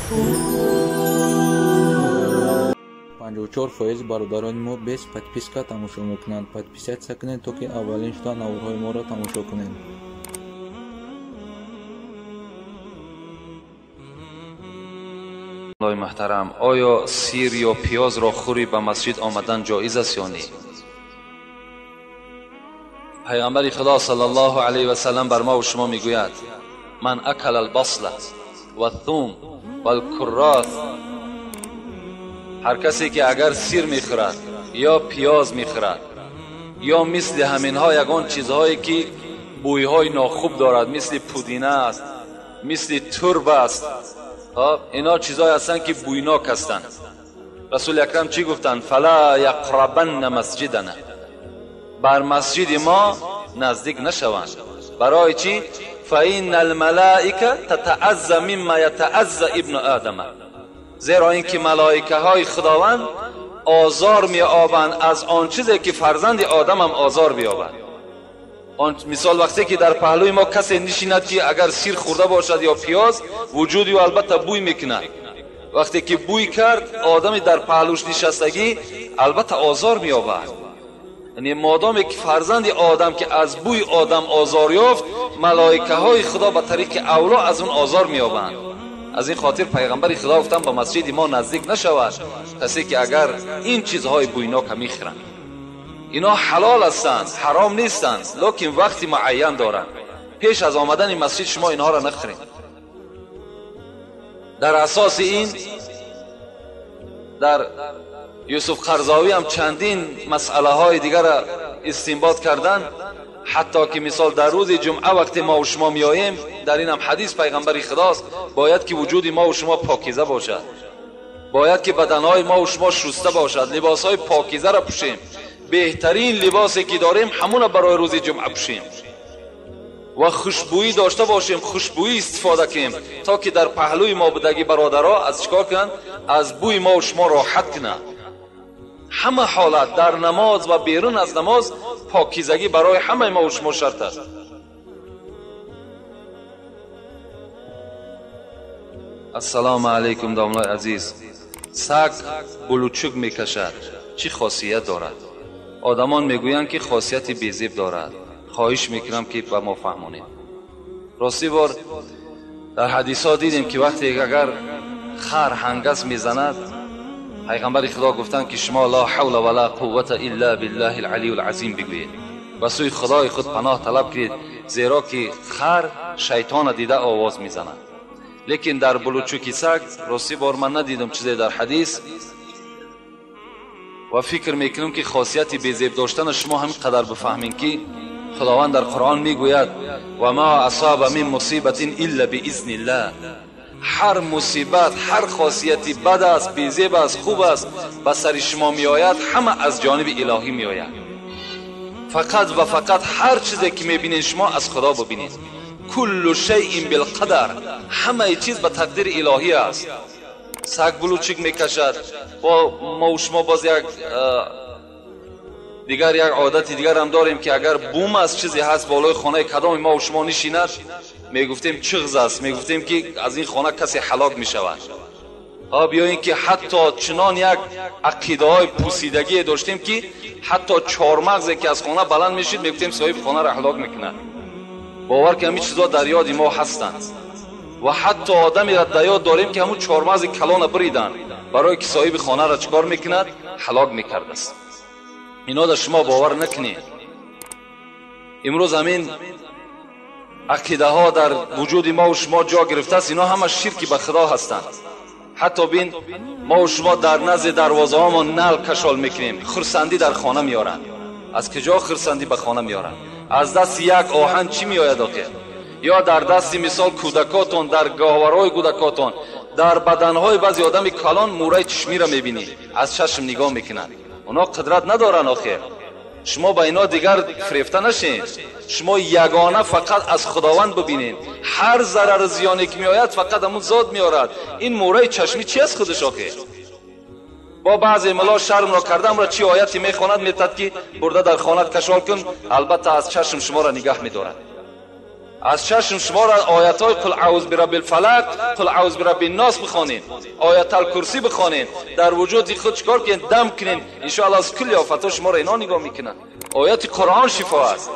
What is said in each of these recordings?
54% бародарони мо без подписка тамошо мекунанд. Подписаться кунед, то ки аввалин шуда наворҳои моро тамошо кунед. Муҳтарам, оё сир ё пиёзро хӯрӣ ба масҷид омадан ҷоиз аст ё не? Пайғамбари Худо саллаллоҳу алайҳи васаллам бар мо ва шумо мегӯяд: ман акала албасла ваthум валкуррас, ҳар касе ки агар сир мехӯрад ё пиёз мехӯрад ё мисли ҳаминҳо ягон чизҳое ки бӯйҳои нохуб дорад, мисли пудина аст, мисли турб аст, ино чизҳое ҳастанд ки бӯйнок ҳастанд. Расули акрам чӣ гуфтанд? Фала яқрабанна масҷидана, бар масҷиди мо наздик нашаванд. Барои чӣ? Фаинна алмалаика татаазза мимма ятаазза ибну одама, зеро ин ки малоикаҳои худованд озор меёбанд аз он чизе ки фарзанди одамам озор биёбад. Мисол, вақте ки дар паҳлӯи мо касе нишинад ки агар сир хӯрда бошад ё пиёз, вуҷуди ӯ албатта бӯй мекунад. Вақте ки бӯй кард, одами дар паҳлӯш нишастагӣ албатта озор меёбад. Яъне модоме ки фарзанди одам ки аз бӯи одам озор ёфт, малоикаҳои худо ба тариқи авло аз он озор меёбанд. Аз ин хотир пайғамбари худо гуфтанд ба масҷиди мо наздик нашавад касе ки агар ин чизҳои бӯйнока мехӯранд. Ино ҳалол ҳастанд, ҳаром нестанд, лекин вақти муайян доранд. Пеш аз омадани масҷид шумо инҳоро нахӯред. Дар асоси ин дар Юсуф Қарзовӣ ҳам чандин масъалаҳои дигарро истинбот карданд, ҳатто ки мисол дар рӯзи ҷумъа вақте мо ва шумо меоем, дар инам ҳадис пайғамбари худост, бояд ки вуҷуди мо ва шумо покиза бошад, бояд ки баданҳои мо ва шумо шуста бошад, либосҳои покизаро пӯшем, беҳтарин либосе ки дорем ҳамона барои рӯзи ҷумъа пӯшем ва хушбӯӣ дошта бошем, хушбӯӣ истифода кунем, то ки дар паҳлӯи мо будагӣ бародаро аз чикор кунанд? Аз бӯи мо ва шумо роҳат кунанд. Ҳама ҳолат дар намоз ва берун аз намоз покизагӣ барои ҳамаи мо ва шумо шарт аст. Ассалому алайкум, домлои азиз. Саг булучук мекашад, чӣ хосият дорад? Одамон мегӯянд ки хосияти безеб дорад. Хоҳиш мекунам ки ба мо фаҳмонед. Ростӣ бор дар ҳадисҳо дидем ки вақте агар хар ҳангас мезанад, пайғамбари худо гуфтанд ки шумо ла ҳавла ва ла қуввата илла биллаҳи алалийи алазим бигӯед, ба сӯи худои худ паноҳ талаб кунед, зеро ки хар шайтона дида овоз мезанад. Лекин дар булучуки саг ростӣ бор ман надидам чизе дар ҳадис ва фикр мекунам ки хосияти безеб доштана шумо ҳамин қадар бифаҳмед ки худованд дар қуръон мегӯяд: ва ма асаба мин мусибатин илла биизниллаҳ. Ҳар мусибат, ҳар хосияти бад аст, безеб аст, хуб аст, ба сари шумо меояд, ҳама аз ҷониби илоҳӣ меояд. Фақат ва фақат ҳар чизе ки мебинед шумо аз худо бибинед. Куллу шайъин билқадар, ҳамаи чиз ба тақдири илоҳӣ аст. Саг булучик мекашад, бо мо ва шумо боз як дигар як одати дигар ҳам дорем ки агар бум аз чизе ҳаст болои хонаи кадоми мо ва шумо нишинад, мегуфтем чиғз аст, мегуфтем ки аз ин хона касе ҳалок мешавад. Ё ин ки ҳатто чунон як ақидаҳои пусидагие доштем ки ҳатто чормағзе ки аз хона баланд мешид, мегуфтем соҳиби хонаро ҳалок мекунад. Бовар ки ҳамин чизҳо дар ёди мо ҳастанд ва ҳатто одамеро дар ёд дорем ки ҳамун чормағзи калона буриданд, барое ки соҳиби хонаро чӣ кор мекунад? Ҳалок мекардааст. Ино дар шумо бовар накунед. Имрӯз ҳамин ақидаҳо дар вуҷуди мо ва шумо ҷо гирифтааст. Ино ҳама ширки ба худо ҳастанд. Ҳатто бин, мо ва шумо дар назди дарвозаҳомон нал кашол мекунем, хурсандӣ дар хона меоранд. Аз куҷо хурсандӣ ба хона меоранд? Аз дасти як оҳан чӣ меояд охир? Ё дар дасти мисол кӯдакотон, дар гаҳвораҳои кӯдакотон, дар баданҳои баъзе одами калон мӯраи чишмиро мебинӣ, аз чашм нигоҳ мекунанд. Оно қудрат надоранд охир. Шумо ба ино дигар фирефта нашед. Шумо ягона фақат аз худованд бибинед. Ҳар зарару зиёне ки меояд фақат ҳамун зот меорад. Ин мӯраи чашмӣ чи аст худаш охир? Бо баъзе мулло шармро кардамро чӣ ояте мехонад, метад ки бурда дар хонат кашол кун, албатта аз чашм шуморо нигаҳ медорад. Аз чашм шуморо оятҳои қул аъуз бираббил фалақ, қул аъуз бираббин нос бихонед, оятал курсӣ бихонед, дар вуҷуди худ чикор кунед? Дам кунед. Иншоаллоҳ аз кулли офатҳо шуморо ино нигоҳ мекунанд. Ояти Қуръон шифо аст.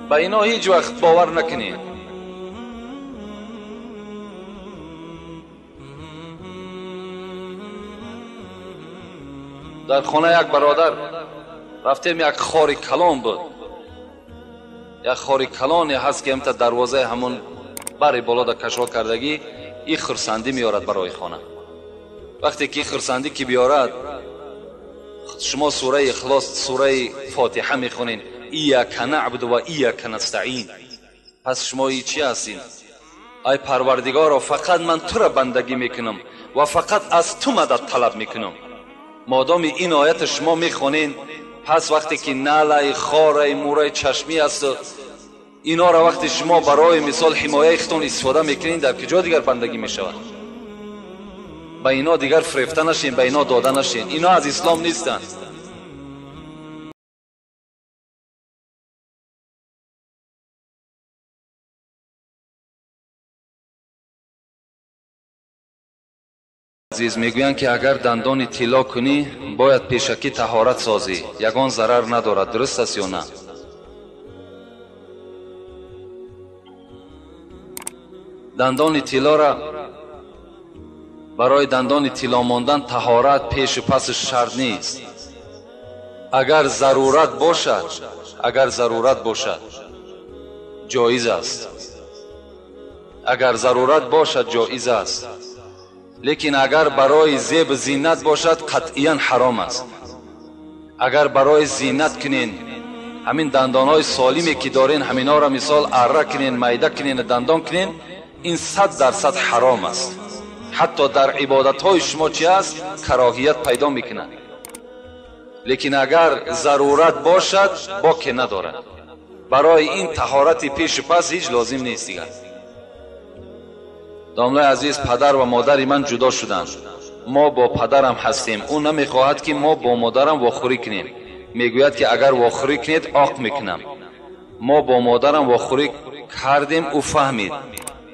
Ба ино ҳеҷ вақт бовар накунед. Дар хона як бародар рафтем, як хори калон буд, як хори калоне ҳаст ки ҳамта дарвозаи ҳамон бари боло да кашол кардагӣ, и хурсандӣ меорад барои хона. Вақте ки хурсандӣ ки биёрад, шумо сураи Ихлос, сураи Фотиҳа мехонед, ияка наъбуду ва ияка настаин. Пас шумо и чӣ ҳастед? Ай Парвардигоро, фақат ман тура бандагӣ мекунам ва фақат аз ту мадад талаб мекунам. Модоми ин оята шумо мехонед, пас вақте ки налаи, хораи, мураи чашмӣ аст, инора вақте шумо барои мисол ҳимояи худтон истифода мекунед, дар куҷо дигар бандагӣ мешавад? Ба ино дигар фирефта нашин, ба ино дода нашин. Ино аз ислом нестанд. Азиз, мегӯянд ки агар дандони тилло кунӣ, бояд пешакӣ таҳорат созӣ, ягон зарар надорад. Дуруст аст ё на? Дандони тиллора барои дандони тилло мондан таҳорат пешу пасаш шарт нест. Агар зарурат бошад, агар зарурат бошад ҷоиз аст. Агар зарурат бошад ҷоиз аст. Лекин агар барои зеб зинат бошад, қатъиян ҳаром аст. Агар барои зинат кунен, ҳамин дандонҳои солиме ки дорен, ҳаминҳоро мисол арра кунен, майда кунен, дандон кунен, ин 100% ҳаром аст. Ҳатто дар ибодатҳои шумо чи аст? Кароҳият пайдо мекунад. Лекин агар зарурат бошад, боке надорад. Барои ин таҳорати пешу пас ҳеҷ лозим нест дигар. Домлаи азиз, падар ва модари ман ҷудо шуданд. Мо бо падарам ҳастем. Ӯ намехоҳад ки мо бо модарам вохӯрӣ кунем. Мегӯяд ки агар вохӯрӣ кунед, оқ мекунам. Мо бо модарам вохӯрӣ кардем, ӯ фаҳмид.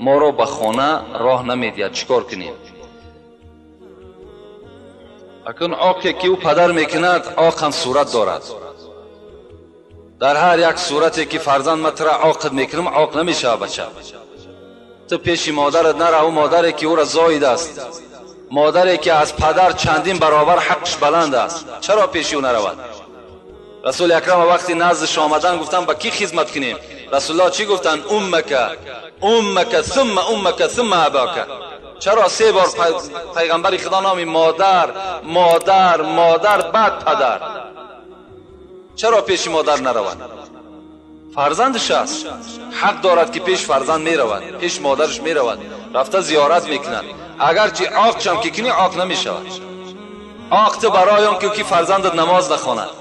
Моро ба хона роҳ намедиҳад. Чӣ кор кунем? Акун оқе ки ӯ падар мекунад, оқ ҳам сурат дорад. Дар ҳар як сурате ки фарзанд ман тура оқд мекунам, оқ намешавад бача. Ту пеши модарат нара, ӯ модаре ки ӯра зоид аст, модаре ки аз падар чандин баробар ҳаққаш баланд аст, чаро пеши ӯ наравад? Расули акрам вақти наздаш омадан гуфтанд, ба кӣ хизмат кунем? Расулуллоҳ чӣ гуфтанд? Уммака, уммака, сумма уммака, сумма абака. Чаро се бор пайғамбари худо номи модар, модар, модар, баъд падар? Чаро пеши модар наравад? Фарзандаш аст, ҳақ дорад ки пеш фарзанд меравад, пеш модараш меравад, рафта зиёрат мекунад. Агарчи оқчам ки кунӣ, оқ намешавад. Оқ ту барои он ки фарзандат намоз нахонад,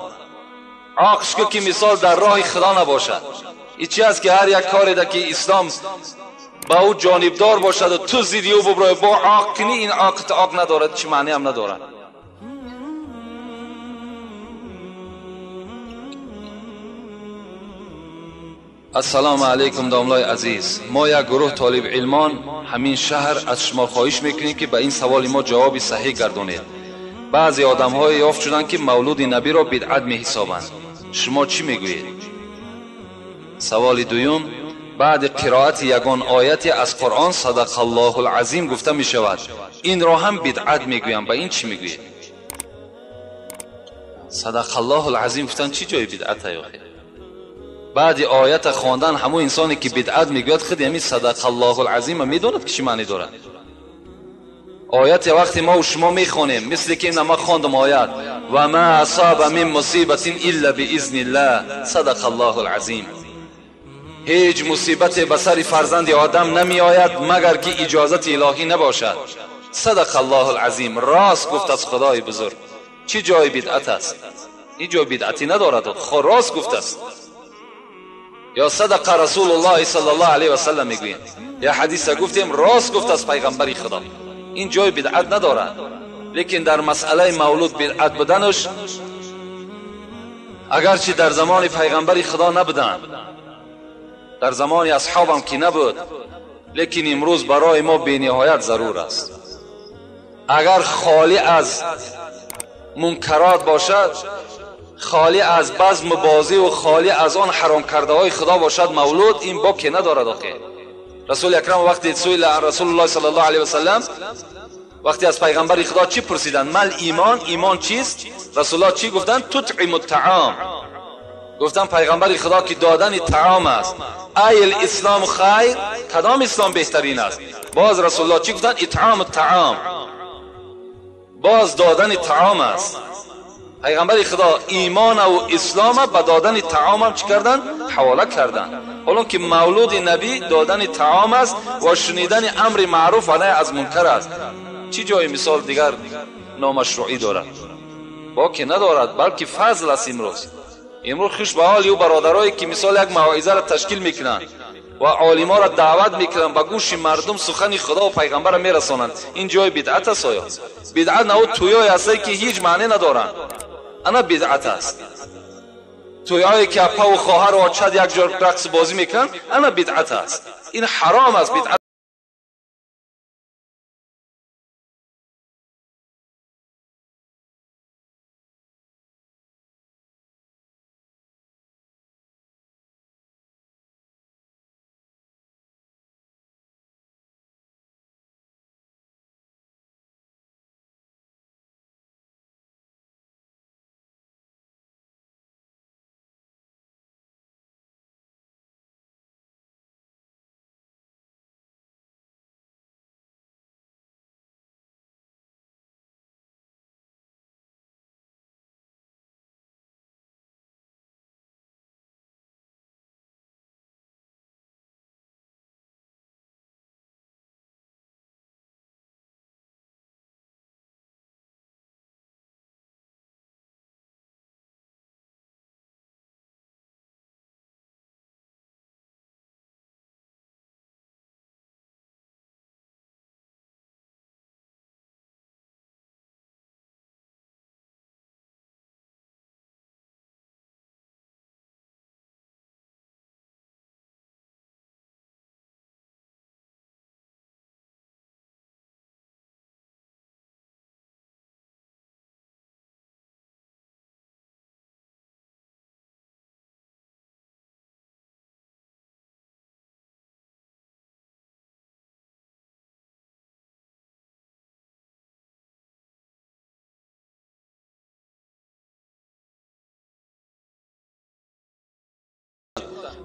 оқш ки мисол дар роҳи худо набошад. И чи аст ки ҳар як коре да ки ислом ба ӯ ҷонибдор бошаду ту зидди ӯ буброи бо оқ кунӣ, ин оқт оқ надорад, чӣ маъне ҳам надорад. Ассалому алайкум, домлои азиз. Мо як гурӯҳ толибилмон ҳамин шаҳр аз шумо хоҳиш мекунем ки ба ин саволи мо ҷавоби саҳеҳ гардонед. Баъзе одамҳое ёфт шуданд ки мавлуди набиро бидъат меҳисобанд. Шумо чӣ мегӯед? Саволи дуюм: баъди қироати ягон ояте аз Қуръон садақаллоҳул азим гуфта мешавад. Инро ҳам бидъат мегӯям. Ба ин чӣ мегӯед? Садақаллоҳул азим гуфтан чӣ ҷои бидъат охир? Баъди оята хондан ҳамон инсоне ки бидъат мегӯяд, худи ҳамин садақаллоҳул азима медонад ки чӣ маъне дорад. Ояте вақте мо шумо мехонем, мисли ки ина ман хондам оят, ва ма асаба мин мусибатин илла биизниллаҳ, садақаллоҳул азим. Ҳеҷ мусибате ба сари фарзанди одам намеояд магар ки иҷозати илоҳӣ набошад. Садақаллоҳул азим. Рост гуфт аз худои бузург. Чӣ ҷои бидъат аст? Ҳеҷ ҷои бидъатӣ надорад. Рост гуфтааст. Ё садақа расулуллоҳи саллаллоҳу алайҳи васаллам мегӯем. Я ҳадиса гуфтем, рост гуфт аз пайғамбари худо. Ин ҷои бидъат надорад. Лекин дар масъалаи мавлуд бидъат буданаш Агарчи дар замони пайғамбари Худо набуданд, дар замони асҳобам ки набуд, лекин имрӯз барои мо бениҳоят зарур аст. Агар холӣ аз мункарот бошад, холӣ аз базму бозӣ ва холӣ аз он ҳаром кардаҳои Худо бошад, мавлуд ин боке надорад. Охе Расули Акрам вақте суила Расулуллоҳ саллаллоҳу алайҳи васаллам, вақте аз пайғамбари Худо чӣ пурсиданд? Мал имон, имон чист? Расулуллоҳ чӣ гуфтанд? Тутъиму таом. Гуфтанд пайғамбари Худо ки додани таом аст. Ай ислом хайр, кадом ислом беҳтарин аст? Боз Расулуллоҳ чӣ гуфтанд? Итъому таом, боз додани таом аст. Пайғамбари Худо имон ва ислом ба додани таом ҳам чӣ карданд? Ҳавола карданд. Ҳолон ки мавлуди набӣ додани таом аст ва шунидани амри маъруф ва наҳй аз мункар аст. Чӣ ҷои мисол дигар номашруъӣ дорад? Боке надорад, балки фазл аст. Имрӯз хуш ба ҳоли ӯ бародарое ки мисол як мавъизаро ташкил мекунанд ва олиморо даъват мекунанд, ба гӯши мардум сухани Худо ва пайғамбарро мерасонанд. Ин ҷои бидъат аст? Оё бидъат на ӯ тӯёе ҳастае ки ҳеҷ маъне надоранд? Ана бидъат аст. Тӯйҳое ки апа ва хоҳару очад як ҷо рақсу бозӣ мекунанд, ана бидъат аст. Ин ҳаром аст, бидъат.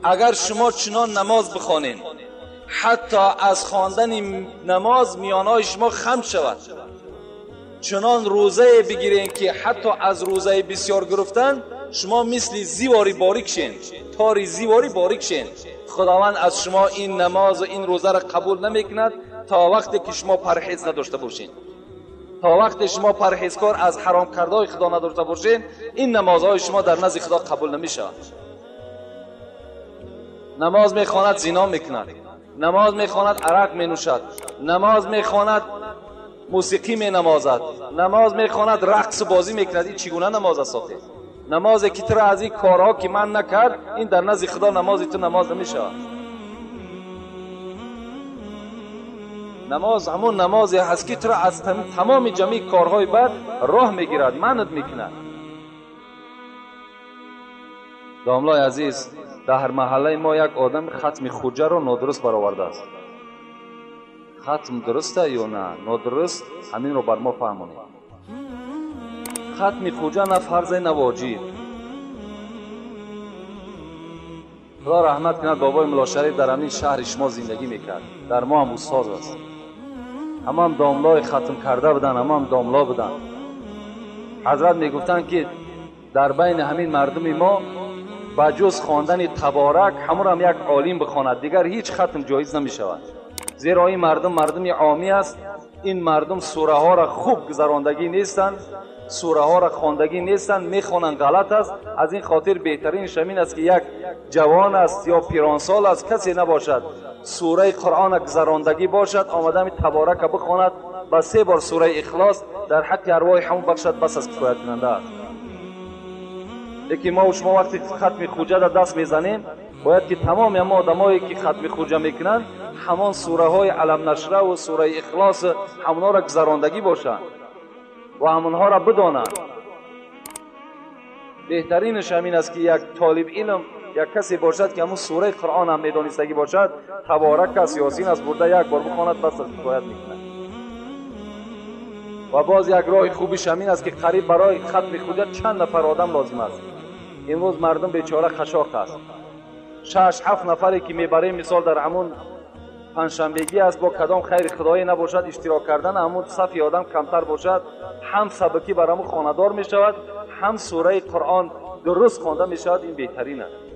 Агар шумо чунон намоз бихонед, ҳатто аз хондани намоз миёнаҳои шумо хам шавад, чунон рӯзае бигиред ки ҳатто аз рӯзаи бисёр гирифтан шумо мисли зивори борик шен, тори зивори борик шен, Худованд аз шумо ин намоз ва ин рӯзаро қабул намекунад то вақте ки шумо парҳез надошта бошед. То вақте шумо парҳезкор аз ҳаром кардаҳои Худо надошта бошед, ин намозҳои шумо дар назди Худо қабул намешавад. Намоз мехонад, зино мекунад, намоз мехонад, арақ менӯшад, намоз мехонад, мусиқӣ менамозад, намоз мехонад, рақсу бозӣ мекунад. Ин чӣ гуна намоз аст? Охе намозе ки туро аз ин корҳо ки ман накард, ин дар назди Худо намози ту намоз намешавад. Намоз ҳамон намозе ҳаст ки туро аз тамоми ҷамъи корҳои бад роҳ мегирад, манъат мекунад. Домлои азиз, дар маҳаллаи мо як одам хатми хуҷаро нодуруст баровардааст. Хатм дуруста ё на нодуруст, ҳаминро бар мо фаҳмонед. Хатми хуҷа на фарзе на воҷиб. Худо раҳмат кунад бобои Муллошариф дар ҳамин шаҳри шумо зиндагӣ мекард, дар мо ҳам устоз аст. Ҳамаам домлои хатм карда буданд, ҳамаам домло буданд. Ҳазрат мегуфтанд ки дар байни ҳамин мардуми мо ба ҷуз хондани таборак ҳамонам як олим бихонад, дигар ҳеҷ хатм ҷоиз намешавад. Зеро ин мардум мардуми омӣ аст. Ин мардум сураҳоро хуб гузарондагӣ нестанд, сураҳоро хондагӣ нестанд, мехонанд ғалат аст. Аз ин хотир беҳтаринаш ҳамин аст ки як ҷавон аст ё пиронсол аст, касе набошад, сураи Қуръонро гузарондагӣ бошад, омада ҳамин таборака бихонад, ба 3 бор сураи Ихлос дар ҳаққи арвоҳи ҳамон бахшад, бас аст, кифоят кунанда аст. Лекин мо шумо вақте хатми хуҷа дар даст мезанем, бояд ки тамоми ҳама одамое ки хатми хуҷа мекунанд, ҳамон сураҳои Алам нашра ва сураи Ихлос ҳамонҳоро гузарондагӣ бошанд ва ҳамонҳоро бидонанд. Беҳтаринаш ҳамин аст, ки як толиб илм, як касе бошад, ки ҳамон сураи Қуръон ҳам медонистагӣ бошад, Таборак аст, Ёсин аст, бурда як бор бихонад, бас аз кифоят мекунад. Ва боз як роҳи хубиш ҳамин аст, ки қариб барои хатми хуҷа чанд нафар одам лозим аст. Имрӯз мардум бечора хашоқ аст. 6-7 нафаре ки мебарем, мисол дар ҳамун панҷшанбегӣ аст, бо кадом хайри худоӣ набошад иштирок кардан, ҳамун сафи одам камтар бошад, ҳам сабукӣ бар ҳамун хонадор мешавад, ҳам сураи Қуръон дуруст хонда мешавад. Ин беҳтарин аст.